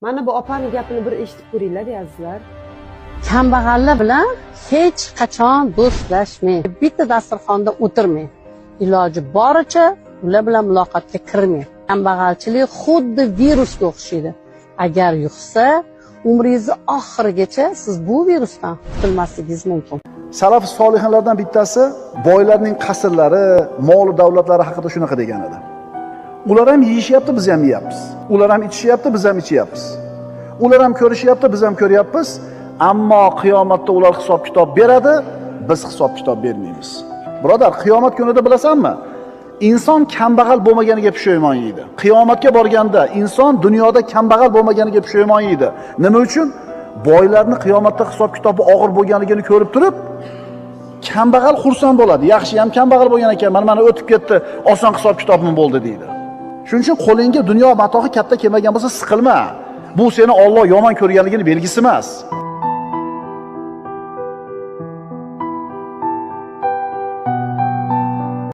Mana bu opani gapini bir eshitib ko'ringlar, azizlar. Kambag'allar bilan hech qachon do'stlashmang. Bitta dasturxonda o'tirmang. Iloji boricha ular bilan muloqotga kirmang. Kambag'alchilik xuddi virusga o'xshaydi. Agar yuqsa, umringizni oxirigacha siz bu virusdan qutulmasligingiz mumkin. Salaf solihinlardan bittasi boylarning qasrlari, mol davlatlari haqida shunaqa degan edi. Ular ham yeyishyapti, biz ham yeyapmiz. Ular ham ichishyapti, biz ham ichyapmiz. Ular ham ko'rishyapti, biz ham ko'ryapmiz. Ammo qiyomatda ular hisob kitob beradi, biz hisob kitob bermaymiz. Birodar, qiyomat kunida bilasanmi? Inson kambag'al bo'lmaganiga pushaymon yeydi. Qiyomatga borganda inson dunyoda kambag'al bo'lmaganiga pushaymon yeydi. Nima uchun? Boylarni qiyomatda hisob kitobi og'ir bo'lganligini ko'rib turib, kambag'al xursand bo'ladi. Yaxshi ham kambag'al bo'lgan ekan, mana o'tib ketdi, oson hisob kitobim bo'ldi deydi. Shuning uchun qo'lingga dunyo matohi katta kelmagan bo'lsa siqilma. Bu seni Alloh yomon ko'rganligini belgisi emas.